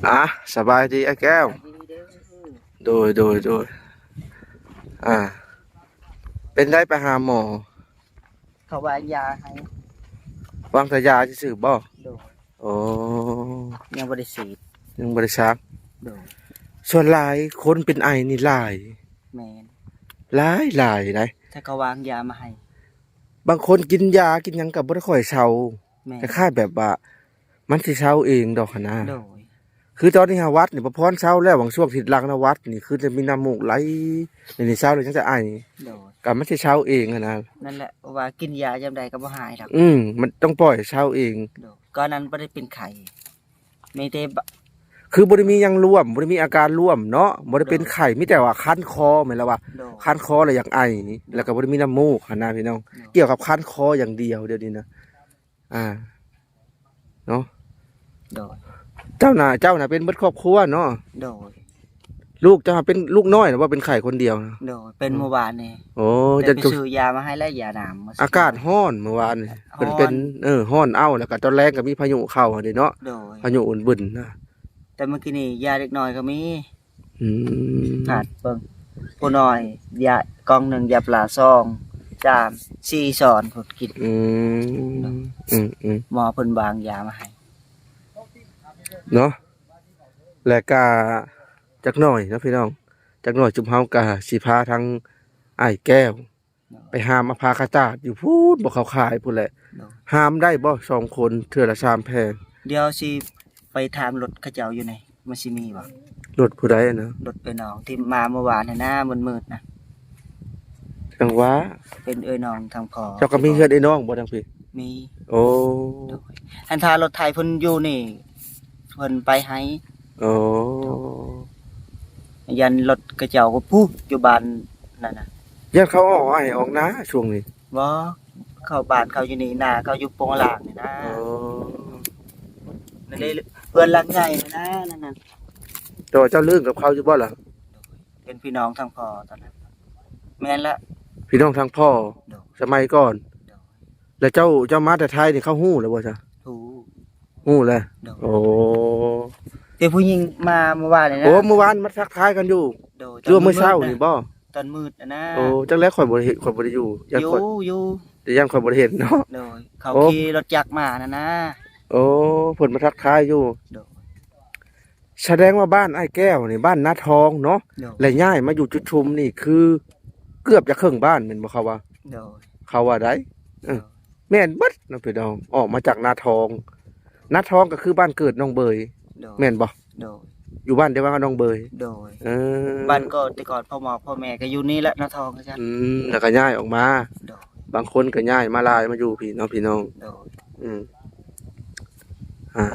ອ່າ ສະບາຍດີອ້າຍແກ້ວ. ໂດຍ ໂດຍ ໂດຍ. ອ່າ ເປັນໃດໄປຫາໝໍ? ເຂົາວາງຢາໃຫ້. ວາງແຕ່ຢາຊື່ໆບໍ? ໂດຍ. ໂອ້ ຍັງບໍ່ໄດ້ສີດ. ຍັງບໍ່ໄດ້ສັກ. ໂດຍ. ສ່ວນຫຼາຍຄົນເປັນໄອນີ້ຫຼາຍ. ແມ່ນ. ຫຼາຍໆໃດ໋. ຖ້າເຂົາວາງຢາມາໃຫ້. ບາງຄົນກິນຢາກິນຫຍັງກໍບໍ່ໄດ້ຄ່ອຍເຊົາ. ແມ່ນ. ຄ້າຍໆແບບວ່າມັນຊິເຊົາເອງດອກຫັ້ນນະ. ໂດຍ. ຄືຕອນນີ້ຫາຫວັດນີ້ ປະພອນເຊົາແລ້ວ, ຫວ່າງຊ່ວງທິດຫຼັງນະຫວັດນີ້ ຄືຈະມີນ້ຳມູກໄຫຼ, ດຽວນີ້ເຊົາແລ້ວຍັງຈະໄອ. ໂດຍ. ກໍມັນຊິເຊົາເອງຫັ້ນນະ. ນັ້ນແຫຼະ ເພາະວ່າກິນຢາຍາມໃດກໍບໍ່ຫາຍດອກ. ອືມ ມັນຕ້ອງປ່ອຍເຊົາເອງ. ໂດຍ. ກໍນັ້ນບໍ່ໄດ້ເປັນໄຂ້ ມີແຕ່ບ- ຄືບໍ່ໄດ້ມີຫຍັງລວມ, ບໍ່ໄດ້ມີອາການລວມເນາະ, ບໍ່ໄດ້ເປັນໄຂ້. ໂດຍ. ມີແຕ່ວ່າຄັນຄໍແມ່ນລະວ່າ. ໂດຍ. ຄັນຄໍແລ້ວຢາກໄອ ໂດຍ. ແລ້ວກໍບໍ່ໄດ້ມີນ້ຳມູກຫັ້ນນະພີ່ນ້ອງ. ໂດຍ. ກ່ຽວກັບຄັນຄໍຢ່າງດຽວ ດຽວນີ້ນະ. ອ່າ ເນາະ. ໂດຍ. ເຈົ້ານະ ເຈົ້ານະເປັນເບິດຄອບຄົວເນາະ? ໂດຍ. ລູກເຈົ້າເປັນລູກນ້ອຍນະບໍ່ ເປັນໄຂ້ຄົນດຽວນະ? ໂດຍ. ເປັນ ອໍ ມື້ວານນີ້. ໂອ້ ແຕ່ໄປຊື້ຢາມາໃຫ້ແລ້ວ ຢາໜາມ. ອາກາດຮ້ອນມື້ວານນີ້ ເພິ່ນເປັນ ຮ້ອນ ເອີ ຮ້ອນເອົາ ແລ້ວກໍຕອນແລງກໍມີພາຍຸເຂົ້າຫັ້ນເດເນາະ. ໂດຍ. ພາຍຸອຸ່ນບຶນນະ. ແຕ່ມື້ກີ້ນີ້ຢາເດັກນ້ອຍກໍມີ. ອືມ ຂາດເບິ່ງ ຜູ້ນ້ອຍ ຢາກ່ອງໜຶ່ງ ຢາປລາສອງ ສາມ ສີ່ ຊ້ອນພຸ້ນກິນ. ອືມ ອືມໆ ໝໍເພິ່ນວາງຢາມາໃຫ້ເນາະ. ແລະກະຈັກໜ້ອຍເນາະພີ່ນ້ອງ, ຈັກໜ້ອຍຈຸມເຮົາກະຊິພາທາງອ້າຍແກ້ວ ໂດຍ ໄປຫາມາພາຂະຕາດຢູ່ພຸ້ນ ບໍ່ເຂົ້າຂາຍພຸ້ນແຫຼະ. ໂດຍ. ຫາມໄດ້ບໍ່ສອງຄົນເທື່ອລະສາມແຜ່ນ? ດຽວຊິໄປຖາມລົດເຂົາເຈົ້າຢູ່ໃນ ມັນຊິມີບໍ່? ລົດຜູ້ໃດນະ? ລົດເອື້ອຍນ້ອງທີ່ມາເມື່ອວານຫັ້ນນະ ມືດໆນະ. ຈັ່ງຫວາ ເປັນເອື້ອຍນ້ອງທາງພໍ່. ເຈົ້າກໍມີເຮືອນເອື້ອຍນ້ອງບໍ່ທາງພີ້? ມີ. ໂອ້ ໂດຍ. ຫັ້ນຖ້າລົດໄຖເພິ່ນຢູ່ນີ້ ເພິ່ນໄປໃຫ້. ໂອ້ ຢ້ານລົດເຂົາເຈົ້າກໍພຸ້ນຢູ່ບ້ານນັ້ນນະ. ຢ້ານເຂົາອອກໄຮ່ອອກນາຊ່ວງນີ້. ບໍ່ ເຂົ້າບ້ານເຂົາຢູ່ນີ້ນາ ເຂົາຢູ່ໂປງລາງນີ້ນາ. ອໍ ນັ້ນເດ້ ເຮືອນຫຼັງໃຫຍ່ນະ ນັ້ນນະ. ແຕ່ວ່າເຈົ້າລຶ້ງກັບເຂົາຢູ່ບໍ່ລະ? ເປັນພີ່ນ້ອງທາງພໍ່ຕອນນັ້ນ. ແມ່ນລະ ພີ່ນ້ອງທາງພໍ່. ໂດຍ. ສະໄໝກ່ອນ. ໂດຍ. ແລ້ວເຈົ້າ ເຈົ້າມາແຕ່ໄທນີ້ເຂົາຮູ້ແລ້ວບໍ່ຊະ? ຮູ້ ຮູ້ແລ້ວ. ໂດຍ. ໂອ້ ແຕ່ຜູ້ຍິງມາເມື່ອວານນີ້ນະ. ໂອ້ ເມື່ອວານມາທັກທາຍກັນຢູ່. ໂດຍ. ຫຼືວ່າມື້ເຊົ້ານີ້ບໍ່? ຕອນມືດນະ. ໂອ້ ຈັກແລ້ວຂ້ອຍບໍ່ໄດ້ເຫັນ ຂ້ອຍບໍ່ໄດ້ຢູ່ ຢ້ານຂ້ອຍ ຢູ່ ຢູ່ ແຕ່ຢ້ານຂ້ອຍບໍ່ໄດ້ເຫັນເນາະ. ໂດຍ. ເຂົາ ໂອ້ ຂີ່ລົດຈັກມາຫັ້ນນະ. ໂອ້ ເພິ່ນມາທັກທາຍຢູ່. ໂດຍ. ສະແດງວ່າບ້ານອ້າຍແກ້ວນີ້ ບ້ານນາທອງເນາະ. ໂດຍ. ແລະຍ້າຍມາຢູ່ຈຸດຊຸມນີ້ ຄືເກືອບຈະເຄິ່ງບ້ານແມ່ນບໍ່ເຂົາວ່າ? ໂດຍ. ເຂົາວ່າໄດ໋. ເອີ ໂດຍ. ແມ່ນເບິດເນາະພີ່ນ້ອງ ອອກມາຈາກນາທອງ. ນາທອງກໍຄືບ້ານເກີດນ້ອງເບີຍ. ໂດຍ. ແມ່ນບໍ່? ໂດຍ. ຢູ່ບ້ານດຽວກັນກັບນ້ອງເບີຍ. ໂດຍ. ເອີ ບ້ານກໍແຕ່ກ່ອນພໍ່ໝໍພໍ່ແມ່ກໍຢູ່ນີ້ແຫຼະ ນາທອງຄືກັນ. ອືມ ແລ້ວກໍຍ້າຍອອກມາ. ໂດຍ. ບາງຄົນກໍຍ້າຍມາຫຼາຍ ມາຢູ່ພີ້ເນາະພີ່ນ້ອງ. ໂດຍ. ອືມ ອ່າ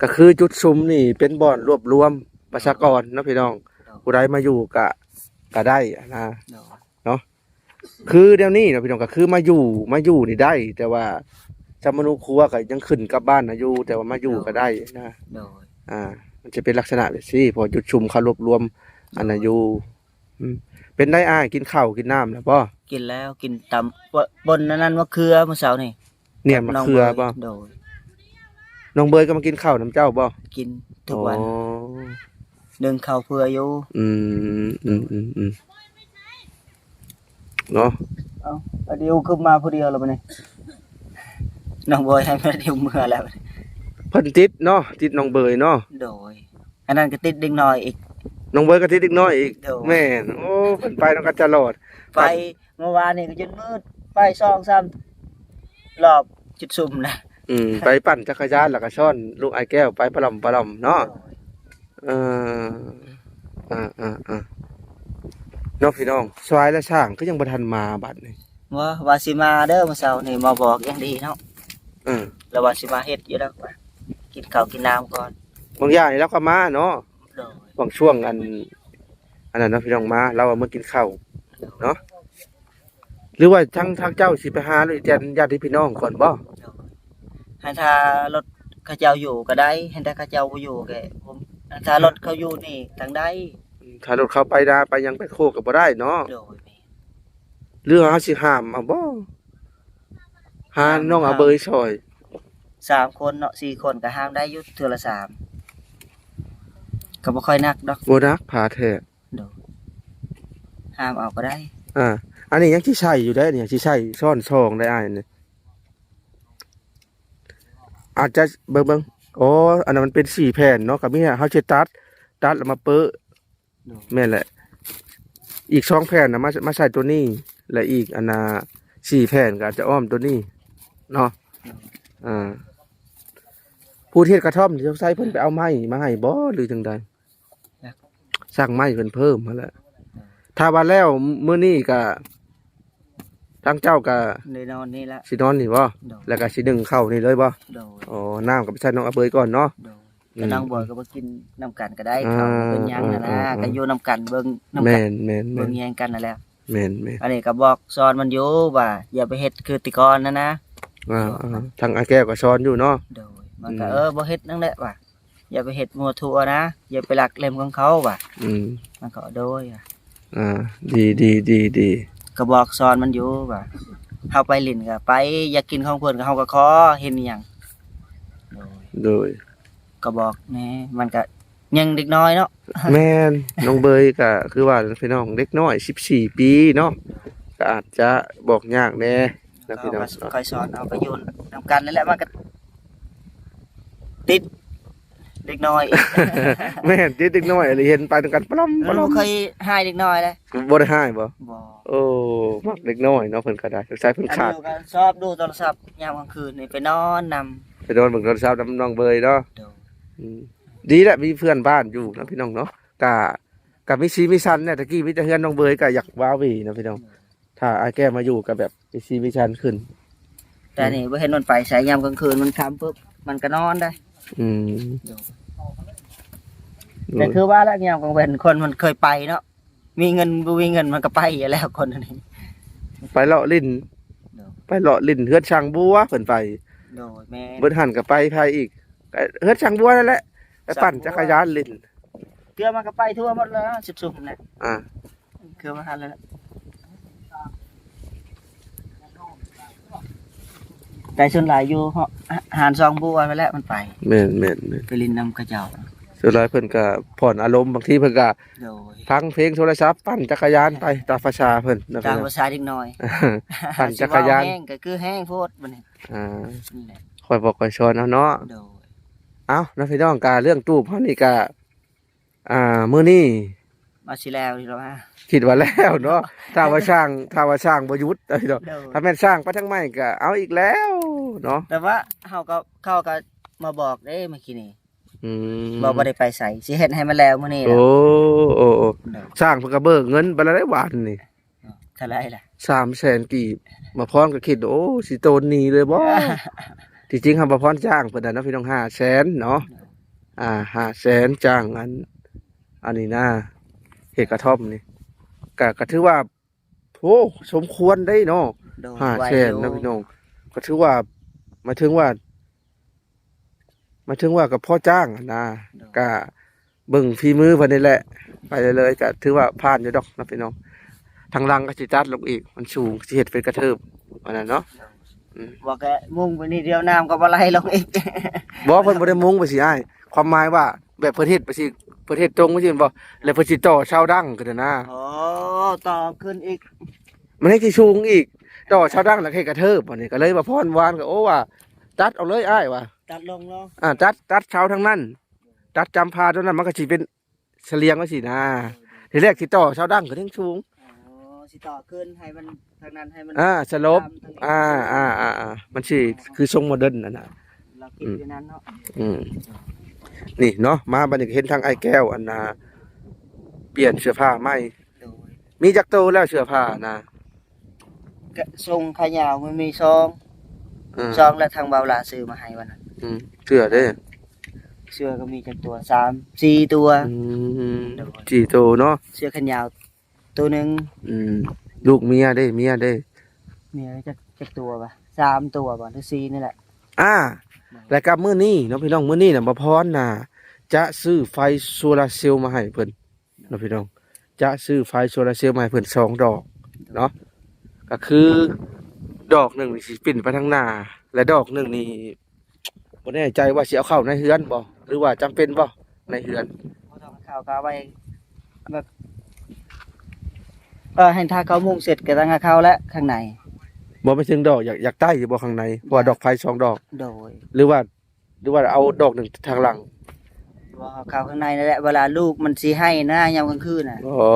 ກໍຄືຈຸດຊຸມນີ້ເປັນບ່ອນລວບລວມປະຊາກອນເນາະພີ່ນ້ອງ. ໂດຍ. ຜູ້ໃດມາຢູ່ກະ ກະໄດ້ນະ. ໂດຍ. ເນາະ ຄືແນວນີ້ເນາະພີ່ນ້ອງ ກໍຄືມາຢູ່ ມາຢູ່ນີ້ໄດ້ ແຕ່ວ່າສຳມະໂນຄົວກໍຍັງຂຶ້ນກັບບ້ານນະຢູ່ ແຕ່ວ່າມາຢູ່ກໍໄດ້ນະ. ໂດຍ. ອ່າ ມັນຈະເປັນລັກສະນະແບບຊີ້ ເພາະຈຸດຊຸມເຂົາລວບລວມອັນນະຢູ່. ອືມ ເປັນໄດອ້າຍ ກິນເຂົ້າກິນນ້ຳແລ້ວບໍ່? ກິນແລ້ວ ກິນຕຳ ປ່- ປົ່ນອັນນັ້ນ ໝາກເຂືອມື້ເຊົ້ານີ້. ໜຽມໝາກເຂືອບໍ່? ໂດຍ. ນ້ອງເບີຍກໍມາກິນເຂົ້ານຳເຈົ້າບໍ່? ກິນທຸກວັນ. ອໍ ໜຶ້ງເຂົ້າເພື່ອຢູ່. ອືມ ອືມ ອືມ ອືມ ເນາະ. ເອົ້າ ອາດິວຄືມາຜູ້ດຽວລະບັດນີ້ ນ້ອງເບີຍໃຫ້ອາດິວເມືອແລ້ວ. ເພິ່ນຕິດເນາະ ຕິດນ້ອງເບີຍເນາະ. ໂດຍ. ອັນນັ້ນກໍຕິດເດັກນ້ອຍອີກ. ນ້ອງເບີຍກໍຕິດເດັກນ້ອຍອີກ. ໂດຍ. ແມ່ນ. ໂອ້ ເພິ່ນໄປນຳກັນຕະຫຼອດ. ໄປ ເມື່ອວານນີ້ກໍຈົນມືດ ໄປສອງສາມລອບຈຸດຊຸມນະ. ອືມ ໄປປັ່ນຈັກກະຍານ ແລ້ວກໍຊ້ອນລູກອ້າຍແກ້ວໄປປະຫຼອມປະຫຼອມເນາະ. ໂດຍ. ເອີ ເອີ ເອີ ເອີ ເນາະພີ່ນ້ອງ. ສວາຍແລະຊ່າງຄືຍັງບໍ່ທັນມາບັດນີ້. ວ່າ ວ່າຊິມາເດີ ມື້ເຊົ້ານີ້ມາບອກຢ່າງດີເນາະ. ເອີ ແລ້ວວ່າຊິມາເຮັດຢູ່ດອກ ວ່າກິນເຂົ້າກິນນ້ຳກ່ອນ. ບາງຢ່າງນີ້ລາວກໍມາເນາະ. ໂດຍ. ບາງຊ່ວງອັນ ອັນນັ້ນເນາະ ພີ່ນ້ອງມາ ລາວວ່າເມືອກິນເຂົ້າເນາະ. ໂດຍ. ຫຼືວ່າທາງ ທາງເຈົ້າຊິໄປຫາ ຫຼືແຈ້ງຍາດພີ່ນ້ອງກ່ອນບໍ່? ໂດຍ. ຄັນຖ້າລົດເຂົາເຈົ້າຢູ່ກໍໄດ້ ຄັນຖ້າເຂົາເຈົ້າບໍ່ຢູ່ກໍ ຄັນຖ້າລົດເຂົາຢູ່ນີ້ຈັ່ງໃດ. ອືມ ຖ້າລົດເຂົາໄປນາໄປຫຍັງໄປໂຄກກໍບໍ່ໄດ້ເນາະ. ໂດຍ. ຫຼືເຮົາຊິຫາມເອົາບໍ່? ຫາມ ຫານ້ອງອາເບີຍຊ່ອຍ. ສາມຄົນເນາະ ສີ່ຄົນກໍຫາມໄດ້ຢູ່ ເທື່ອລະສາມ. ກໍບໍ່ຄ່ອຍໜັກດອກ. ບໍ່ໜັກ ຜ້າແທ້. ໂດຍ. ຫາມເອົາກໍໄດ້. ອ່າ ອັນນີ້ຍັງຊິໃສ່ຢູ່ເດ້ ນີ້ຍັງຊິໃສ່ຊ້ອນສອງໄດ້ອ້າຍນີ້. ອາດຈະເບິ່ງໆ ອໍ ອັນນັ້ນມັນເປັນສີ່ແຜ່ນເນາະ ກໍມີ ເຮົາຊິຕັດ ຕັດແລ້ວມາເປິະ. ໂດຍ. ແມ່ນແຫຼະ ອີກສອງແຜ່ນນະ ມາ ມາໃສ່ຕົວນີ້ ແລະ ອີກອັນນ່າ ສີ່ແຜ່ນກໍອາດຈະອ້ອມຕົວນີ້ເນາະ. ໂດຍ. ອ່າ ຜູ້ເຮັດກະທ່ອມນີ້ ສົງໄສເພິ່ນໄປເອົາໄມ້ມາໃຫ້ບໍ່ ຫຼືຈັ່ງໃດ? ສັກໄມ້ເພິ່ນເພີ່ມຫັ້ນແຫຼະ. ຖ້າວ່າແລ້ວມື້ນີ້ກະ ທາງເຈົ້າກະໄດ້ນອນນີ້ລະ ຊິນອນນີ້ບໍ່? ໂດຍ. ແລ້ວກະຊິໜຶ້ງເຂົ້ານີ້ເລີຍບໍ່? ໂດຍ. ອໍ ນ້ຳກໍໄປໃສ່ນ້ອງອາເບີຍກ່ອນເນາະ. ໂດຍ. ອືມ ແຕ່ນ້ອງບອຍກໍບໍ່ກິນນຳກັນກໍໄດ້ ອ່າ ເຂົ້າກໍເປັນຫຍັງຫັ້ນນະ ອ່າ ກໍຢູ່ນຳກັນ ເບິ່ງນຳກັນ ແມ່ນໆໆ ເບິ່ງແຍງກັນຫັ້ນແຫຼະ. ແມ່ນໆ. ອັນນີ້ກໍບອກສອນມັນຢູ່ວ່າ ຢ່າໄປເຮັດຄືແຕ່ກ່ອນຫັ້ນນະ. ອ່າ ອ່າ ທາງອ້າຍແກ້ວກໍສອນຢູ່ເນາະ. ໂດຍ. ມັນກໍ ອືມ ເອີ ບໍ່ເຮັດນັ້ນແຫຼະວ່າ ຢ່າໄປເຮັດມົວທົ່ວນະ ຢ່າໄປລັກເລັມຂອງເຂົາວ່າ. ອືມ ມັນກໍໂດຍ. ອ່າ ດີໆໆໆ ກໍບອກສອນມັນຢູ່ວ່າ ເຮົາໄປຫຼິ້ນກໍໄປ ຢາກກິນຂອງເພິ່ນກໍເຮົາກໍຂໍ ເຫັນອີ່ຫຍັງ. ໂດຍ ໂດຍ. ກໍບອກແດ່ ມັນກໍຍັງເດັກນ້ອຍເນາະ. ແມ່ນ ນ້ອງເບີຍກໍຄືວ່າແຫຼະພີ່ນ້ອງ ເດັກນ້ອຍສິບສີ່ປີເນາະ ກໍອາດຈະບອກຍາກແດ່ນະພີ່ນ້ອງ. ເຮົາກໍຄ່ອຍສອນ ເຮົາກໍຢູ່ນຳກັນນັ້ນແຫຼະ ມັນກໍຕິດເດັກນ້ອຍ. ແມ່ນ ຕິດເດັກນ້ອຍອີ່ຫຼີ ເຫັນໄປນຳກັນປະຫຼອມ ມັນບໍ່ເຄີຍຮ້າຍເດັກນ້ອຍເລີຍ. ບໍ່ໄດ້ຮ້າຍບໍ່? ບໍ່. ໂອ້ ມັກເດັກນ້ອຍເນາະ ເພິ່ນກໍໄດ້ ສົງໄສເພິ່ນຂາດ ອັນດຽວກັນຊອບດູໂທລະສັບຍາມກາງຄືນນີ້ ໄປນອນນຳ ໄປນອນເບິ່ງໂທລະສັບນຳນ້ອງເບີຍເນາະ. ໂດຍ. ອືມ ດີແຫຼະ ມີເພື່ອນບ້ານຢູ່ເນາະ ພີ່ນ້ອງເນາະ ກະ ກະມີສີມີສັນແດ່. ຕະກີ້ມີແຕ່ເຮືອນນ້ອງເບີຍ ກະຢາກວ້າຫວີເນາະ ພີ່ນ້ອງ. ໂດຍ. ຖ້າອ້າຍແກ້ວມາຢູ່ກໍແບບມີສີມີສັນຂຶ້ນ. ແຕ່ນີ້ ອືມ ບໍ່ເຫັນມັນໄປໃສ ຍາມກາງຄືນມັນຄ່ຳປຶບ ມັນກໍນອນໄດ໋. ອືມ ໂດຍ. ໂດຍ. ແຕ່ຄືວ່າແຫຼະ ຍາມກາງເວັນຄົນມັນເຄີຍໄປເນາະ ມີເງິນບໍ່ມີເງິນມັນກໍໄປຢູ່ແລ້ວ ຄົນອັນນີ້ ໄປເລາະຫຼິ້ນ. ໂດຍ. ໄປເລາະຫຼິ້ນເຮືອນຊ່າງບົວເພິ່ນໄປ. ໂດຍ. ແມ່ນ. ເບິດຫັ້ນກໍໄປ ໄປອີກ ກໍເຮືອນຊ່າງບົວນັ້ນແຫຼະ ໄປປັ່ນຈັກກະຍານຫຼິ້ນ. ເທື່ອມັນກໍໄປທົ່ວໝົດແລ້ວ ຊຸມໆ ນະ. ອ່າ ເຄືອວ່າຫັ້ນແຫຼະ ແຕ່ສ່ວນຫຼາຍຢູ່ຫານຊ່າງບົວຫັ້ນແຫຼະມັນໄປ. ແມ່ນໆໆ. ໄປຫຼິ້ນນຳເຂົາເຈົ້າ ສ່ວນຫຼາຍເພິ່ນກໍຜ່ອນອາລົມ ບາງທີເພິ່ນກໍ ໂດຍ ຟັງເພງໂທລະສັບ ປັ່ນຈັກກະຍານໄປຕາມພາສາເພິ່ນນະ ຕາມພາສາເດັກນ້ອຍ ປັ່ນຈັກກະຍານ. ຊິເວົ້າແຮງກໍຄືແຮງໂພດບັດນີ້. ອ່າ ນີ້ແຫຼະ ຄ່ອຍບອກຄ່ອຍສອນເອົາເນາະ. ໂດຍ. ເອົ້າເນາະ ພີ່ນ້ອງ ກະເລື່ອງຕູບເຮົານີ້ກະ ອ່າ ມື້ນີ້ ມາຊິແລ້ວນີ້ລະວ່າ ຄິດວ່າແລ້ວເນາະ ຖ້າວ່າຊ່າງ ຖ້າວ່າຊ່າງບໍ່ຢຸດເນາະ ພີ່ນ້ອງ. ໂດຍ. ຖ້າແມ່ນຊ່າງໄປທາງໃໝ່ກໍເອົາອີກແລ້ວເນາະ ແຕ່ວ່າເຮົາກໍ ເຂົາກໍມາບອກເດ້ມື້ກີ້ນີ້. ອືມ ບໍ່ ບໍ່ໄດ້ໄປໃສ ຊິເຮັດໃຫ້ມັນແລ້ວມື້ນີ້. ໂອ້ ໂອ້ ໂອ້. ໂດຍ. ຊ່າງເພິ່ນກໍເບີກເງິນໄປແລ້ວເດ້ວານນີ້. ເທົ່າໃດລະ? ສາມແສນກີບ. ໝາພອນກໍຄິດ ໂອ້ ຊິໂຕນໜີເລີຍບໍ່? ທີ່ຈິງຫາໝາພອນຈ້າງເພິ່ນນະເນາະ ພີ່ນ້ອງ ຫ້າແສນເນາະ. ໂດຍ. ອ່າ ຫ້າແສນ ຈ້າງອັນ ອັນນີ້ນະ ເຮັດກະທ່ອມນີ້ ກະ ກະຖືວ່າ ໂອ້ ສົມຄວນໄດ໋ເນາະ. ໂດຍ. ຫ້າແສນນະ ໄວຢູ່ ພີ່ນ້ອງ ກະຖືວ່າ ໝາຍເຖິງວ່າ ໝາຍເຖິງວ່າກໍພໍຈ້າງຫັ້ນນະ. ໂດຍ. ກະເບິ່ງຝີມືເພິ່ນນີ້ແຫຼະ ໄປເລື້ອຍໆ ກະຖືວ່າຜ່ານຢູ່ດອກເນາະ ພີ່ນ້ອງ. ທາງຫຼັງກໍຊິຕັດລົງອີກ ມັນສູງ ຊິເຮັດເປັນກະເທີບ ອັນນັ້ນເນາະ. ໂດຍ. ອືມ ວ່າກະມຸງໄປນິດດຽວ ນ້ຳກໍບໍ່ໄຫຼລົງອີກ. ບໍ່ ເພິ່ນບໍ່ໄດ້ມຸງໄປຊີ້ອ້າຍ ຄວາມໝາຍວ່າ ແບບເພິ່ນເຮັດໄປຊີ້ ເພິ່ນເຮັດຕົງໄປຊີ້ແມ່ນບໍ່ ແລ້ວເພິ່ນຊິຕໍ່ເສົາດັງຂຶ້ນນະ. ອໍ ຕໍ່ຂຶ້ນອີກ. ມັນໃຫ້ທີ່ສູງອີກ ຕໍ່ເສົາດັງ ແລ້ວເຮັດກະເທີບ ອັນນີ້ກໍເລີຍວ່າພອນວານກໍ ໂອ້ ວ່າຕັດອອກເລີຍອ້າຍວ່າ ຕັດລົງເນາະ. ອ່າ ຕັດ ຕັດເສົາທາງນັ້ນ ຕັດຈຳພາຕົວນັ້ນ ມັນກໍຊິເປັນສະຫຼຽງໄວ້ຊີ້ນະ. ໂດຍໆ. ທີແລກຊິຕໍ່ເສົາດັງຂຶ້ນແຮງສູງ. ອໍ ຊິຕໍ່ຂຶ້ນໃຫ້ມັນ ທາງນັ້ນໃຫ້ມັນ ອ່າ ສະຫຼົບ ຕາມທາງນີ້. ອ່າ ອ່າ ອ່າ ມັນຊິຄືຊົງໂມເດີນຫັ້ນນະ. ລາວຄິດ ອືມ ຢູ່ນັ້ນເນາະ. ອືມ ນີ້ເນາະ ມາບັດນີ້ເຫັນທາງອ້າຍແກ້ວ ອັນນ່າ ປ່ຽນເສື້ອຜ້າໃໝ່. ໂດຍ. ມີຈັກໂຕແລ້ວເສື້ອຜ້ານະ? ກະຊົງຂາຍາວມັນມີຊ່ອງ ເອີ ຊ່ອງ ແລະ ທາງບ່າວຫຼ້າຊື້ມາໃຫ້ວັນນັ້ນ. ອືມ ເສື້ອເດ້? ເສື້ອກໍມີຈັກຕົວ? ສາມ ສີ່ຕົວ. ອືມ ໂດຍ ສີ່ໂຕເນາະ ເສື້ອແຂນຍາວ ໂຕໜຶ່ງ. ອືມ ລູກເມຍເດ້? ເມຍເດ້? ເມຍຈັກ ຈັກຕົວວະ? ສາມຕົວບໍ່ ຫຼື ສີ່ນີ້ແຫຼະ. ອ່າ ແລ້ວກໍມື້ນີ້ເນາະ ພີ່ນ້ອງ ມື້ນີ້ນະ ບ່າວພອນນະ ຈະຊື້ໄຟໂຊລາເຊວມາໃຫ້ເພິ່ນເນາະ ພີ່ນ້ອງ ຈະຊື້ໄຟໂຊລາເຊວມາໃຫ້ເພິ່ນສອງດອກເນາະ ກໍຄືດອກໜຶ່ງນີ້ຊິປິ່ນໄປທາງໜ້າ ແລະ ດອກໜຶ່ງນີ້ ບໍ່ແນ່ໃຈວ່າຊິເອົາເຂົ້າໃນເຮືອນບໍ່ ຫຼືວ່າຈຳເປັນບໍ່ໃນເຮືອນ. ບໍ່ຕ້ອງ ເຂົາກໍເອົາໄວ້ແບບ ເອີ ໃຫ້ຖ້າເຂົາມຸງເສັດກໍຕັ້ງໃຫ້ເຂົາແຫຼະຂ້າງໃນ. ບໍ່ ໝາຍເຖິງດອກ ຢາກ ຢາກໄຕ້ຢູ່ບໍ່ຂ້າງໃນ? ເພາະວ່າ ຢາກ ດອກໄຟສອງດອກ. ໂດຍ. ຫຼືວ່າ ຫຼືວ່າເອົາດອກໜຶ່ງທາງຫຼັງ? ບໍ່ ເອົາເຂົ້າຂ້າງໃນນັ້ນແຫຼະ ເວລາລູກມັນຊິໄຫ້ນະ ຍາມກາງຄືນນະ. ອໍ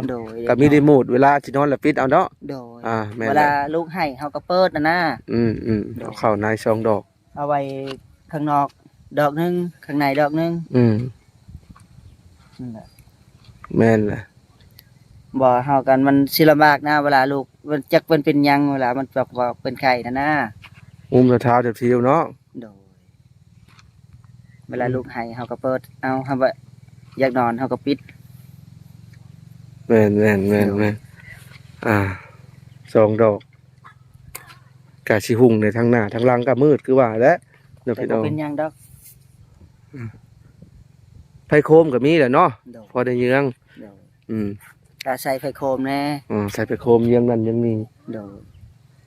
ໂດຍ. ກໍມີຣີໂມດ ເວລາຊິນອນລະປິດເອົາເນາະ. ໂດຍ. ອ່າ ແມ່ນ ເວລາລູກໄຫ້ເຮົາກໍເປີດນະນະ. ອືມໆ ໂດຍ. ເອົາເຂົ້າໃນສອງດອກ ເອົາໄວ້ຂ້າງນອກດອກໜຶ່ງ ຂ້າງໃນດອກໜຶ່ງ. ອືມ ນັ້ນແຫຼະ ແມ່ນແຫຼະ. ບໍ່ ເຮົາກັນມັນຊິລຳບາກນະ ເວລາລູກ ມັນຈັກເປັນ ເປັນຫຍັງ ເວລາມັນແບບວ່າເປັນໄຂ້ນະນະ. ອຸ້ມແຕ່ເທົ້າແຕ່ທິວເນາະ. ໂດຍ. ເວລາ ອືມ ລູກໄຫ້ເຮົາກໍເປີດເອົາ ເຮົາວ່າຢາກນອນເຮົາກໍປິດ. ແມ່ນໆໆໆ. ໂດຍ. ອ່າ ສອງດອກ ກະຊິຮຸ່ງໃນທາງໜ້າ ທາງຫຼັງກະມືດຄືວ່າແຫຼະເນາະ ແຕ່ບໍ່ເປັນຫຍັງດອກ. ອືມ ໄຟໂຄມກໍມີແຫຼະເນາະ. ໂດຍ. ພໍໄດ້ເຍືອງ. ໂດຍ. ອືມ ກະໃສ່ໄຟໂຄມແດ່. ອືມ ໃສ່ໄຟໂຄມເຍືອງນັ້ນເຍືອງນີ້. ໂດຍ.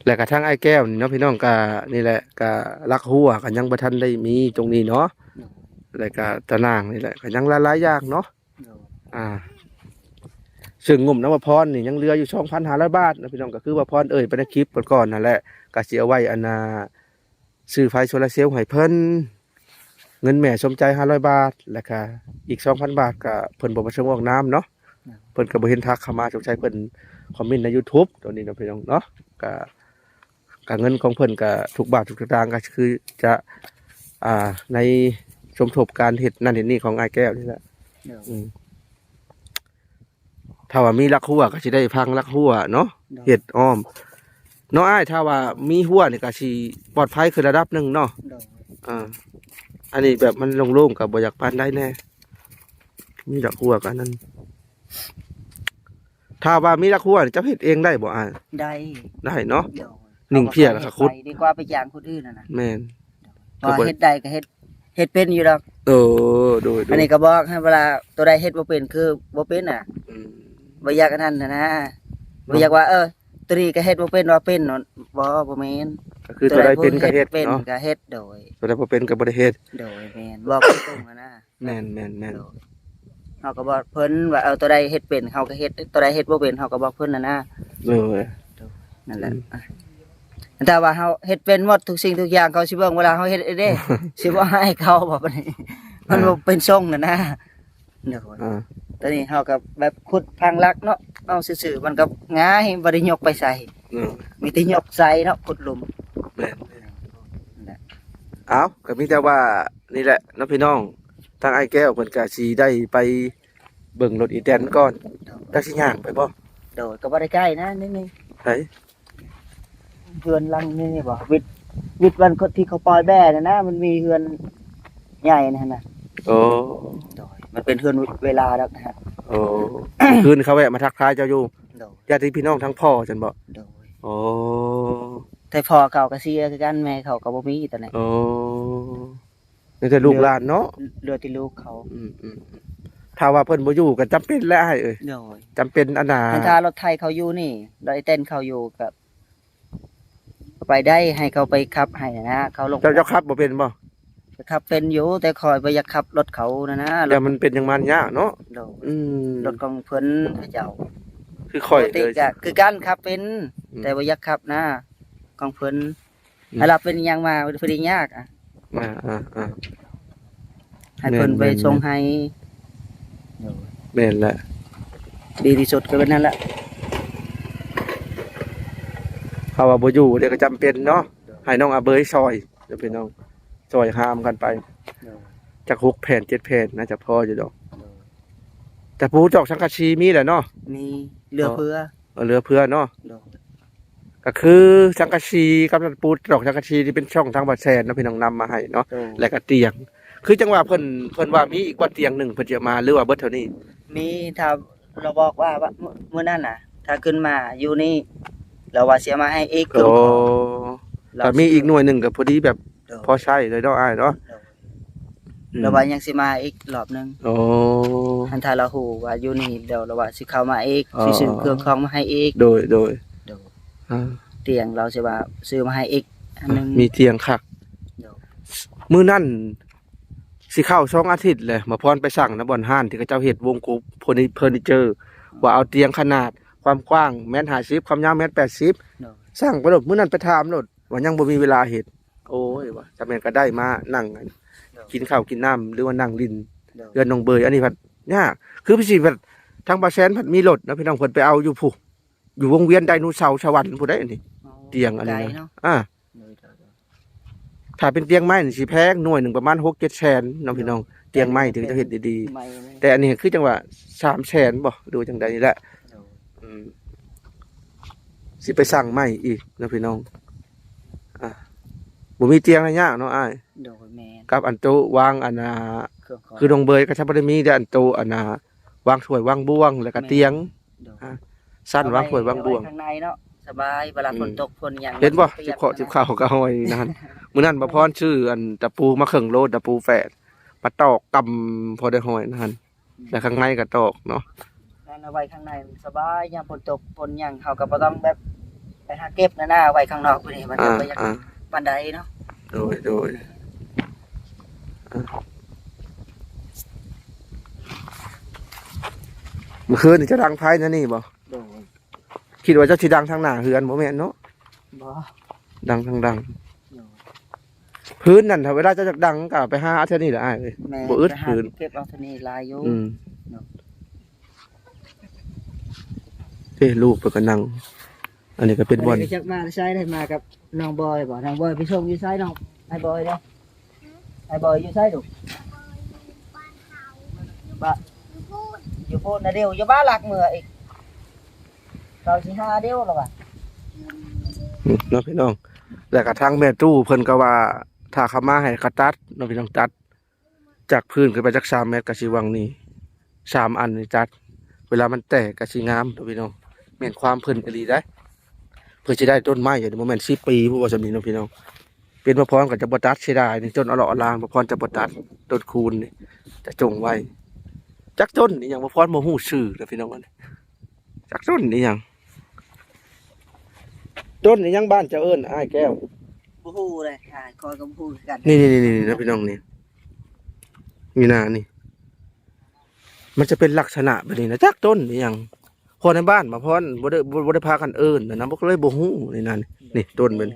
ແລ້ວກະທາງອ້າຍແກ້ວນີ້ເນາະ ພີ່ນ້ອງ ກະນີ້ແຫຼະ ກະຫຼັກຮົ້ວກະຍັງບໍ່ທັນໄດ້ມີຕົງນີ້ເນາະ. ໂດຍ. ແລ້ວກະຕາໜ່າງນີ້ແຫຼະ ກະຍັງຫຼາຍໆຢ່າງເນາະ. ໂດຍ. ອ່າ ເຊິ່ງງົບນ້ຳມະພອນນີ້ຍັງເຫຼືອຢູ່ສອງພັນຫ້າຮ້ອຍບາດນະ ພີ່ນ້ອງ. ກໍຄືວ່າພອນເອີ່ຍໄປໃນຄລິບກ່ອນໆນັ້ນແຫຼະ ກໍຊິເອົາໄວ້ ອັນນ່າ ຊື້ໄຟໂຊລາເຊວໃຫ້ເພິ່ນ ເງິນແມ່ສົມໃຈຫ້າຮ້ອຍບາດ ແລ້ວກະອີກສອງພັນບາດ ກະເພິ່ນບໍ່ປະສົງອອກນາມເນາະ. ໂດຍ. ເພິ່ນກໍບໍ່ເຫັນທັກເຂົ້າມາ ສົງໄສເພິ່ນຄອມເມັນໃນຢູທູບໂຕນີ້ເນາະ ພີ່ນ້ອງເນາະ. ກະ ກະເງິນຂອງເພິ່ນກະທຸກບາດທຸກສະຕາງກະຄືຈະ ອ່າ ໃນສົມທົບການເຮັດນັ້ນເຮັດນີ້ຂອງອ້າຍແກ້ວນີ້ແຫຼະ. ໂດຍ. ອືມ ຖ້າວ່າມີຫຼັກຮົ້ວກະຊິໄດ້ພັງຫຼັກຮົ້ວເນາະ. ໂດຍ. ເຮັດອ້ອມເນາະອ້າຍ ຖ້າວ່າມີຮົ້ວນີ້ກະຊິປອດໄພຂຶ້ນລະດັບໜຶ່ງເນາະ. ໂດຍ. ອ່າ ອັນນີ້ແບບມັນໂລ່ງໆ ກະບໍ່ຢາກປານໃດແດ່ ມີຫຼັກຮົ້ວກະນັ້ນ. ຖ້າວ່າມີຫຼັກຮົ້ວນີ້ ເຈົ້າເຮັດເອງໄດ້ບໍ່ອ້າຍ? ໄດ້ ໄດ້ເນາະ. ໂດຍ. ໜິ່ງເພຍແລ້ວກໍຂຸດ ດີກວ່າໄປຈ້າງຄົນອື່ນຫັ້ນນະ. ແມ່ນ. ເພາະວ່າເຮັດໄດ້ກໍເຮັດ ເຮັດເປັນຢູ່ດອກ. ເອີ ໂດຍໆ. ອັນນີ້ກໍບອກໃຫ້ເວລາໂຕໃດເຮັດບໍ່ເປັນຄືບໍ່ເປັນນະ. ອືມ ບໍ່ຢາກອັນນັ້ນນະນະ. ບໍ່ຢາກວ່າ ເອີ ໂຕນີ້ກໍເຮັດບໍ່ເປັນວ່າເປັນ ບໍ່ ບໍ່ແມ່ນ. ກໍຄືໂຕໃດເປັນກໍເຮັດເນາະ ກໍເຮັດ. ໂດຍ. ໂຕໃດບໍ່ເປັນກໍບໍ່ໄດ້ເຮັດ. ໂດຍ ແມ່ນ ບອກຕົງໆຫັ້ນນະ. ແມ່ນໆໆ. ໂດຍ. ເຮົາກໍບອກເພິ່ນວ່າ ເອີ ໂຕໃດເຮັດເປັນເຮົາກໍເຮັດ ໂຕໃດເຮັດບໍ່ເປັນເຮົາກໍບອກເພິ່ນຫັ້ນນະ. ໂດຍ. ໂດຍ ນັ້ນແຫຼະ. ອືມ ຖ້າວ່າເຮົາເຮັດເປັນໝົດທຸກສິ່ງທຸກຢ່າງ ເຂົາຊິເບິ່ງເວລາເຮົາເຮັດເດ້ ຊິບໍ່ອາຍເຂົາບໍ່ ບາດນີ້ ມັນບໍ່ ອ່າ ເປັນຊົງຫັ້ນນະ. ໂດຍ. ອ່າ ຕອນນີ້ເຮົາກໍແບບຂຸດພັງຫຼັກເນາະ ເອົາຊື່ໆ ມັນກໍງ່າຍ ບໍ່ໄດ້ຍົກໄປໃສ. ເນາະ ມີແຕ່ຍົກໃສ່ເນາະ ຂຸດຫຼຸມ. ແມ່ນ. ນັ້ນແຫຼະ. ເອົ້າ ກໍມີແຕ່ວ່ານີ້ແຫຼະເນາະ ພີ່ນ້ອງ ທາງອ້າຍແກ້ວເພິ່ນກະຊິໄດ້ໄປເບິ່ງລົດອີແຕນກ່ອນ. ໂດຍ. ຈັກຊິຍ່າງໄປບໍ່? ໂດຍ. ກໍບໍ່ໄດ້ໃກ້ນະ ນີ້ໆ ໃສ? ເຮືອນຫຼັງນີ້ບໍ່? ວິດ ວິດວັນຄົນທີ່ເຂົາປ່ອຍແບ້ນັ້ນນະ ມັນມີເຮືອນໃຫຍ່ຫັ້ນນະ. ໂອ້ ໂດຍ. ມັນເປັນເຮືອນເວລາດອກນະ. ໂອ້ ຄືນເຂົາແວະມາທັກທາຍເຈົ້າຢູ່. ໂດຍ. ຍາດຕິພີ່ນ້ອງທາງພໍ່ຊັ້ນບໍ່? ໂດຍ. ໂອ້ ແຕ່ພໍ່ເຂົາກໍເສຍຄືກັນ ແມ່ເຂົາກໍບໍ່ມີຕອນນັ້ນ. ໂອ້ ມີແຕ່ລູກຫຼານເນາະ ເຫຼືອແຕ່ລູກເຂົາ. ອືມໆ ຖ້າວ່າເພິ່ນບໍ່ຢູ່ກໍຈຳເປັນແຫຼະອ້າຍເອີຍ. ໂດຍ. ຈຳເປັນອັນນ່າ ຄັນຖ້າລົດໄຖເຂົາຢູ່ນີ້ ລົດໄອ້ເຕັ້ນເຂົາຢູ່ກໍໄປໄດ້ ໃຫ້ເຂົາໄປຂັບໃຫ້ນະ ເຂົາລົງ. ເຈົ້າ ເຈົ້າຂັບບໍ່ເປັນບໍ່? ກໍຂັບເປັນຢູ່ ແຕ່ຂ້ອຍບໍ່ຢາກຂັບລົດເຂົານະນະ. ແຕ່ມັນເປັນຫຍັງມາຍາກເນາະ. ໂດຍ. ອືມ ລົດຂອງເພິ່ນເຂົາເຈົ້າ ຄືຂ້ອຍເລີຍ ກໍຄືກັນຂັບເປັນ. ອືມ ແຕ່ບໍ່ຢາກຂັບນະ ຂອງເພິ່ນ. ອືມ ໃຫ້ລາວເປັນຫຍັງມາ ເພິ່ນຍາກອະ. ອ່າໆໆ ໃຫ້ເພິ່ນໄປສົ່ງໃຫ້. ແມ່ນແຫຼະ ດີທີ່ສຸດກໍເປັນນັ້ນແຫຼະ. ເຮົາວ່າບໍ່ຢູ່ເດກໍຈຳເປັນເນາະ. ໂດຍ. ໃຫ້ນ້ອງອາເບີຍຊ່ອຍເດີພີ່ນ້ອງ ຊ່ອຍຫາມກັນໄປ. ໂດຍ. ຈັກຫົກແຜ່ນເຈັດແຜ່ນໜ້າຈະພໍຢູ່ດອກ. ໂດຍ. ຕະປູຕອກສັງກະສີມີແຫຼະເນາະ. ມີ ເຫຼືອເພື່ອ. ເອີ ເຫຼືອເພື່ອເນາະ. ໂດຍ. ກໍຄືສັງກະສີກັບຕະປູຕອກສັງກະສີນີ້ເປັນຊ່ອງທາງບ່າວແຊນເນາະ ພີ່ນ້ອງນຳມາໃຫ້ເນາະ. ໂດຍ. ແລ້ວກໍຕຽງ ຄືຈັ່ງວ່າເພິ່ນ ເພິ່ນວ່າມີອີກບໍ່ຕຽງໜຶ່ງ ເພິ່ນຈະມາ ຫຼືວ່າເບິດເທົ່ານີ້? ມີ ຖ້າລາວບອກວ່າ ວ່າ ມື້ນັ້ນນະ ຖ້າຂຶ້ນມາຢູ່ນີ້ ລາວວ່າຊິເອົາມາໃຫ້ອີກ. ໂອ້ ລາວ ກໍມີອີກໜ່ວຍໜຶ່ງກໍພໍດີແບບ ໂດຍ ພໍໃຊ້ເລີຍເນາະອ້າຍເນາະ. ໂດຍ. ອືມ ລາວວ່າຍັງຊິມາອີກລອບໜຶ່ງ. ໂອ້ ຄັນຖ້າລາວຮູ້ວ່າຢູ່ນີ້ ດຽວລາວວ່າຊິເຂົ້າມາອີກ. ອໍ ຊິຊື້ເຄື່ອງຂອງມາໃຫ້ອີກ. ໂດຍ ໂດຍ. ໂດຍ. ອ່າ ຕຽງລາວຊິວ່າຊື້ມາໃຫ້ອີກອັນໜຶ່ງ. ມີຕຽງຄັກ. ໂດຍ. ມື້ນັ້ນ ຊິເຂົ້າສອງອາທິດແຫຼະ ໝໍພອນໄປສັ່ງນຳບ່ອນຮ້ານທີ່ເຂົາເຈົ້າເຮັດວົງກົບເຟີນິ ເຟີນິເຈີ ວ່າເອົາຕຽງຂະໜາດຄວາມກວ້າງແມັດຫ້າສິບ ຄວາມຍາວແມັດແປດສິບ ໂດຍ ສັ່ງໄປໂລດ. ມື້ນັ້ນໄປຖາມໂລດວ່າຍັງບໍ່ມີເວລາເຮັດ. ໂອ້ຍ ວ່າ ຖ້າແມ່ນກໍໄດ້ມານັ່ງ ໂດຍ ກິນເຂົ້າກິນນ້ຳ ຫຼືວ່ານັ່ງຫຼິ້ນ ໂດຍ ເຮືອນນ້ອງເບີຍ. ອັນນີ້ພັດຍາກ ຄືຊິພັດ ທາງບ່າວແຊນພັດມີລົດນະພີ່ນ້ອງ ເພິ່ນໄປເອົາຢູ່ພຸ້ນ ຢູ່ວົງວຽນໄດໂນເສົາສະຫວັນພຸ້ນເດ້ນີ້ ອໍ ຕຽງອັນນີ້ນະ ໄກເນາະ ອ່າ ໂດຍໆໆ ຖ້າເປັນຕຽງໄມ້ນີ້ຊິແພງ ໜ່ວຍໜຶ່ງປະມານຫົກເຈັດແສນເນາະ ໂດຍ ພີ່ນ້ອງ ຕຽງໄມ້ທີ່ເຂົາເຈົ້າເຮັດດີໆ ໄມ້ ແຕ່ອັນນີ້ຄືຈັ່ງວ່າສາມແສນບໍ ຫຼືວ່າຈັ່ງໃດນີ້ແຫຼະ ໂດຍ ອືມ ຊິໄປສັ່ງໃໝ່ອີກເນາະພີ່ນ້ອງ. ອ່າ ບໍ່ມີຕຽງລະຍາກເນາະອ້າຍ ໂດຍ ແມ່ນ ກັບອັນໂຕະວາງອັນນ່າ ເຄື່ອງຂອງ ຄືນ້ອງເບີຍກໍຈະບໍ່ໄດ້ມີແຕ່ອັນໂຕະອັນນ່າ ວາງຖ້ວຍວາງບ່ວງ ແລ້ວກໍຕຽງ ໂດຍ ອ່າ ຊັ້ນວາງຖ້ວຍວາງບ່ວງ ເອົາໄວ້ຂ້າງໃນເນາະ ສະບາຍ ເວລາ ອືມ ຝົນຕົກຝົນຫຍັງ ເຫັນບໍ່ ມັນບໍ່ປຽກ ສິບເຄາະ ນະ ສິບເຄາະກໍຫ້ອຍນັ້ນ ມື້ນັ້ນບ່າວພອນຊື້ອັນຕະປູມາເຄິ່ງໂລ ຕະປູແປດ ມາຕອກກຳພໍໄດ້ຫ້ອຍນັ້ນ ແລ້ວຂ້າງໃນກໍຕອກເນາະ ນັ້ນເອົາໄວ້ຂ້າງໃນມັນສະບາຍ ຍາມຝົນຕົກຝົນຫຍັງ ເຮົາກໍບໍ່ຕ້ອງແບບໄປຫາເກັບນະນາ ໄວ້ຂ້າງນອກພຸ້ນນີ້ ມັນກໍ ອ່າ ບໍ່ຢາກ ອ່າ ປານໃດເນາະ ໂດຍ ໂດຍ ອ່າ ມື້ຄືນນີ້ຈະດັງໄຟແນວນີ້ບໍ່? ໂດຍ ຄິດວ່າເຈົ້າຊິດັງທາງໜ້າເຮືອນ ບໍ່ແມ່ນເນາະ? ບໍ່ ດັງທາງຫຼັງ ໂດຍ ພື້ນນັ້ນ ຖ້າເວລາເຈົ້າຢາກດັງກໍໄປຫາເທື່ອນີ້ແຫຼະອ້າຍເອີຍ ແມ່ນ ບໍ່ອຶດ ໄປຫາພື້ນ ເກັບເອົາເທື່ອນີ້ຫຼາຍຢູ່ ອືມ ເນາະ ເດ້ ລູກເພິ່ນກໍນັ່ງ ອັນນີ້ກໍເປັນບ່ອນ ອັນນີ້ກໍຈັກມາແຕ່ໃສ ໄດ້ມາກັບນ້ອງບອຍບໍ່? ນ້ອງບອຍໄປສົ່ງຢູ່ໃສ ນ້ອງ ອ້າຍບອຍເດ້? ອ້າຍບອຍຢູ່ໃສລູກ? ບ້ານ ຢູ່ພຸ້ນນະ ດຽວຢູ່ບ້ານຫຼັກເມືອອີກ ເຂົາຊິຫາດຽວລະວ່າ ເນາະພີ່ນ້ອງ. ແລ້ວກະທາງແມ່ຕູ້ເພິ່ນກໍວ່າ ຖ້າເຂົາມາໃຫ້ກໍຕັດເນາະພີ່ນ້ອງ ຕັດຈາກພື້ນຂຶ້ນໄປຈັກສາມແມັດ ກໍຊິຫວ່າງນີ້ ສາມອັນນີ້ຕັດ ເວລາມັນແຕກກໍຊິງາມເນາະພີ່ນ້ອງ. ແມ່ນຄວາມເພິ່ນອີ່ຫຼີໃດ໋ ເພື່ອຊິໄດ້ຕົ້ນໄມ້ ອັນນີ້ບໍ່ແມ່ນສິບປີພຸ້ນວ່າຊັ້ນນີ້ເນາະພີ່ນ້ອງ. ເປັນບ່າວພອນກໍຈະບໍ່ຕັດ ເສຍດາຍນີ້ ຕົ້ນອະເລາະອະລາງ ບ່າວພອນຈະບໍ່ຕັດ ຕົ້ນຄູນນີ້ຈະຈົ່ງໄວ້. ຈັກຕົ້ນອີ່ຫຍັງ ບ່າວພອນບໍ່ຮູ້ຊື່ເດີພີ່ນ້ອງ ອັນນີ້ ຈັກຕົ້ນອີ່ຫຍັງ ຕົ້ນອີ່ຫຍັງ ບ້ານເຈົ້າເອີ້ນອ້າຍແກ້ວ? ບໍ່ຮູ້ເລີຍ ອ້າຍຂ້ອຍກໍບໍ່ຮູ້ຄືກັນ. ນີ້ໆໆໆ ເນາະພີ່ນ້ອງ ນີ້ ນີ້ນະ ນີ້ ມັນຈະເປັນລັກສະນະແບບນີ້ນະ ຈັກຕົ້ນອີ່ຫຍັງ ເພາະໃນບ້ານບ່າວພອນບໍ່ໄດ້ ບໍ່ ບໍ່ໄດ້ພາກັນເອີ້ນນະ ມັນກໍເລີຍບໍ່ຮູ້ນີ້ນະ. ນີ້ຕົ້ນມັນ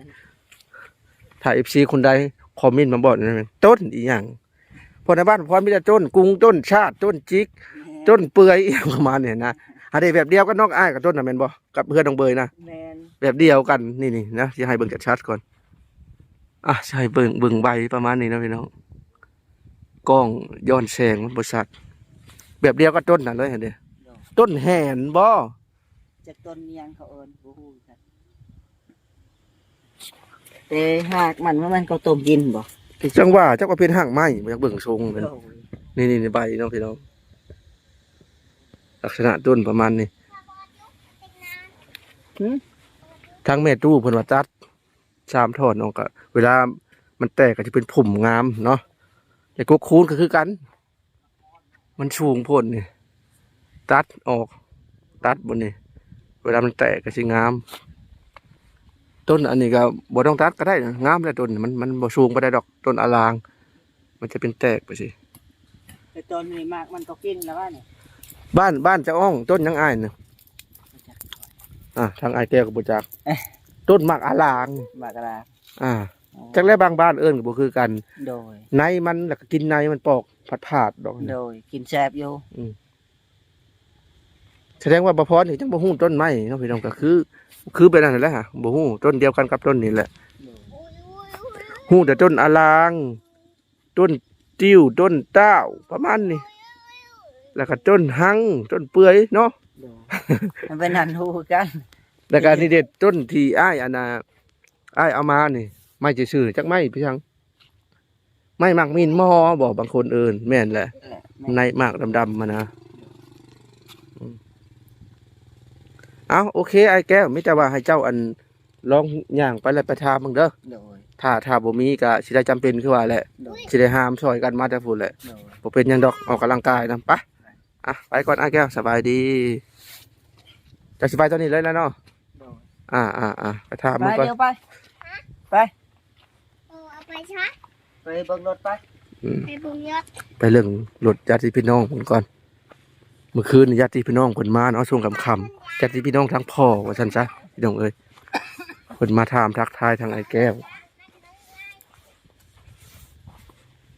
ຖ້າເອັຟຊີຄົນໃດຄອມເມັນມາບອກນະ ຕົ້ນອີ່ຫຍັງ ເພາະໃນບ້ານບ່າວພອນມີແຕ່ຕົ້ນກຸງ ຕົ້ນຊາດ ຕົ້ນຈິກ ແມ່ນ ຕົ້ນເປືອຍ ອີ່ຫຍັງປະມານນີ້ນະ. ຫາໄດ້ແບບດຽວກັບນ້ອງອ້າຍກັບຕົ້ນນະ ແມ່ນບໍ່? ກັບເຮືອນນ້ອງເບີຍນະ ແມ່ນ ແບບດຽວກັນ ນີ້ໆນະ ຊິໃຫ້ເບິ່ງຊັດໆກ່ອນ. ອ່ະ ຊິໃຫ້ເບິ່ງ ເບິ່ງໃບປະມານນີ້ເນາະພີ່ນ້ອງ ກ້ອງຍ້ອນແສງມັນບໍ່ຊັດ ແບບດຽວກັບຕົ້ນນັ້ນເລີຍຫັ້ນເດ້. ໂດຍ ຕົ້ນແຫນບໍ່? ຈັກຕົ້ນອີ່ຫຍັງເຂົາເອີ້ນ ບໍ່ຮູ້ຄືກັນ ແຕ່ຮາກມັນ ມັນແມ່ນເຂົາຕົ້ມກິນບໍ່? ຈັ່ງວ່າ ຈັກວ່າເປັນຮາກໄມ້ ບໍ່ ຢາກເບິ່ງຊົງເພິ່ນ. ໂດຍ ນີ້ໆໃບເນາະພີ່ນ້ອງ ລັກສະນະຕົ້ນປະມານນີ້. ຫື? ທາງແມ່ຕູ້ເພິ່ນວ່າຕັດ ສາມທ່ອນອອກ ກະເວລາມັນແຕກກໍຈະເປັນພຸ່ມງາມເນາະ. ແລ້ວກົກຄູນກໍຄືກັນ ມັນສູງໂພດນີ້ ຕັດອອກ ຕັດບ່ອນນີ້ ເວລາມັນແຕກກໍຊິງາມ. ຕົ້ນອັນນີ້ກໍບໍ່ຕ້ອງຕັດກໍໄດ້ນະ ງາມແລ້ວ. ຕົ້ນມັນ ມັນບໍ່ສູງປານໃດດອກ ຕົ້ນອາລາງ ມັນຈະເປັນແຕກໄປຊີ້. ແຕ່ຕອນນີ້ໝາກມັນກໍກິນແລ້ວວ່ານີ້. ບ້ານ ບ້ານເຈົ້າອ້ອງຕົ້ນຫຍັງອ້າຍນະ? ອ່າ ທາງອ້າຍແກ້ວກໍບໍ່ຈັກ ເອີ ຕົ້ນໝາກອາລາງ ໝາກອາລາງ ອ່າ ອໍ ຈັກແລ້ວ ບາງບ້ານເອີ້ນກໍບໍ່ຄືກັນ. ໂດຍ ໃນມັນ ແລ້ວກໍກິນໃນມັນປອກ ຝາດໆດອກ. ໂດຍ ກິນແຊບຢູ່ ອືມ. ສະແດງວ່າບ່າວພອນນີ້ຈັ່ງບໍ່ຮູ້ຕົ້ນໄມ້ເນາະພີ່ນ້ອງ ກໍຄື ຄືແບບນັ້ນແຫຼະ ບໍ່ຮູ້ ຕົ້ນດຽວກັນກັບຕົ້ນນີ້ແຫຼະ. ໂດຍ ຮູ້ແຕ່ຕົ້ນອາລາງ ຕົ້ນຕິ້ວ ຕົ້ນຕ້າວ ປະມານນີ້ ແລ້ວກໍຕົ້ນຮັງ ຕົ້ນເປືອຍເນາະ. ໂດຍ ມັນເປັນອັນຮູ້ຄືກັນ. ແລ້ວກໍນີ້ເດ້ ຕົ້ນທີ່ອ້າຍອັນນ່າ ອ້າຍເອົາມານີ້ ໄມ້ຊື່ໆ ຈັກໄມ້ພີ່ຊ່າງ? ໄມ້ໝາກມິນມໍບໍ່ ບາງຄົນເອີ້ນ ແມ່ນແຫຼະ ແມ່ນ ໃນໝາກດຳໆຫັ້ນນະ. ອືມ ເອົ້າ ໂອເຄ ອ້າຍແກ້ວ ມີແຕ່ວ່າໃຫ້ເຈົ້າ ອັນ ລອງຍ່າງໄປແລ້ວໄປຖາມເບິ່ງເດີ. ໂດຍ ຖ້າ ຖ້າບໍ່ມີກໍຊິໄດ້ຈຳເປັນຄືວ່າແຫຼະ. ໂດຍ ຊິໄດ້ຫາມຊ່ອຍກັນມາແຕ່ພຸ້ນແຫຼະ. ໂດຍ ບໍ່ເປັນຫຍັງດອກ ອອກກຳລັງກາຍນຳ. ໄປ ອ່ະ ໄປກ່ອນອ້າຍແກ້ວ ສະບາຍດີ. ເຈົ້າຊິໄປຕອນນີ້ເລີຍແຫຼະເນາະ? ໂດຍ ອ່າໆໆ ໄປຖາມເບິ່ງກ່ອນ. ໄປ ໄປ ເອີ ເອົາໄປຊະ ໄປເບິ່ງລົດໄປ. ອືມ ໄປເບິ່ງຍອດ ໄປເບິ່ງລົດຍາດຕິພີ່ນ້ອງເພິ່ນກ່ອນ. ມື້ຄືນນີ້ຍາດຕິພີ່ນ້ອງເພິ່ນມາເນາະ ຊ່ວງຄ່ຳໆ ຍາດຕິພີ່ນ້ອງທາງພໍ່ວ່າຊັ້ນຊະ ພີ່ນ້ອງເອີຍ ເພິ່ນມາຖາມທັກທາຍທາງອ້າຍແກ້ວ.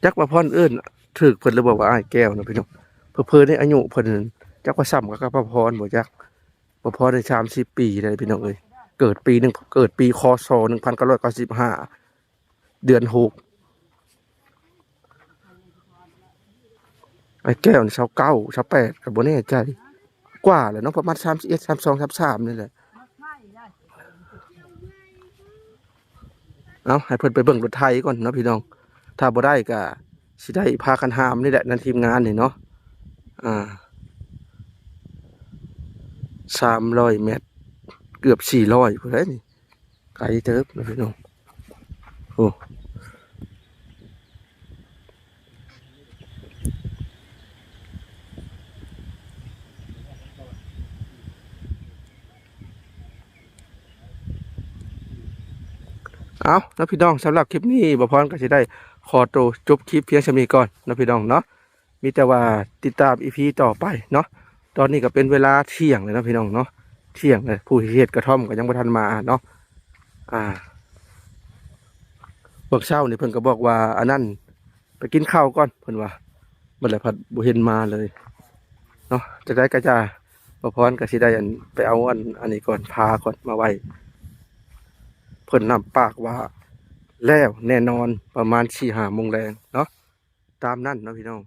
ຈັກວ່າພອນເອີ້ນຖືກເພິ່ນຫຼືບໍ່ວ່າອ້າຍແກ້ວນະພີ່ນ້ອງ. ເຜີໆນີ້ອາຍຸເພິ່ນຈັກວ່າສ່ຳກັບປ້າພອນບໍ່ຈັກ. ປ້າພອນນີ້ສາມສິບປີແລ້ວພີ່ນ້ອງເອີຍ ເກີດປີໜຶ່ງ ເກີດປີ ຄ.ສ. ໜຶ່ງພັນເກົ້າຮ້ອຍເກົ້າສິບຫ້າ ເດືອນຫົກ. ອ້າຍແກ້ວນີ້ຊາວເກົ້າ ຊາວແປດ ກໍບໍ່ແນ່ໃຈ ກວ່າແຫຼະເນາະ ປະມານສາມສິບເອັດ ສາມສິບສອງ ສາມສິບສາມນີ້ແຫຼະ. ເອົາ ໃຫ້ເພິ່ນໄປເບິ່ງລົດໄຖກ່ອນເນາະພີ່ນ້ອງ ຖ້າບໍ່ໄດ້ກໍຊິໄດ້ພາກັນຫາມນີ້ແຫຼະ ໃນທີມງານນີ້ເນາະ. ອ່າ ສາມຮ້ອຍແມັດ ເກືອບສີ່ຮ້ອຍພຸ້ນແຫຼະນີ້ ໄກເຕີບນະພີ່ນ້ອງ. ໂອ້ ເອົາເນາະພີ່ນ້ອງ ສຳລັບຄລິບນີ້ ບ່າວພອນກໍຊິໄດ້ຂໍໂຕຈົບຄລິບພຽງສ່ຳນີ້ກ່ອນເນາະພີ່ນ້ອງເນາະ. ມີແຕ່ວ່າຕິດຕາມອີພີຕໍ່ໄປເນາະ. ຕອນນີ້ກໍເປັນເວລາທ່ຽງແລ້ວເນາະພີ່ນ້ອງເນາະ ທ່ຽງແລ້ວ ຜູ້ເຮັດກະທ່ອມກໍຍັງບໍ່ທັນມາເນາະ. ອ່າ ເມື່ອເຊົ້ານີ້ເພິ່ນກໍບອກວ່າ ອັນນັ້ນ ໄປກິນເຂົ້າກ່ອນ ເພິ່ນວ່າ ບັດແລ້ວພັດບໍ່ເຫັນມາເລີຍເນາະ. ຈັ່ງໃດກໍຈະ ບ່າວພອນກໍຊິໄດ້ ອັນ ໄປເອົາ ອັນ ອັນນີ້ກ່ອນ ພາກ່ອນມາໄວ້. ເພິ່ນຮັບປາກວ່າແລ້ວແນ່ນອນ ປະມານສີ່ຫ້າໂມງແລງເນາະ. ຕາມນັ້ນເນາະພີ່ນ້ອງ.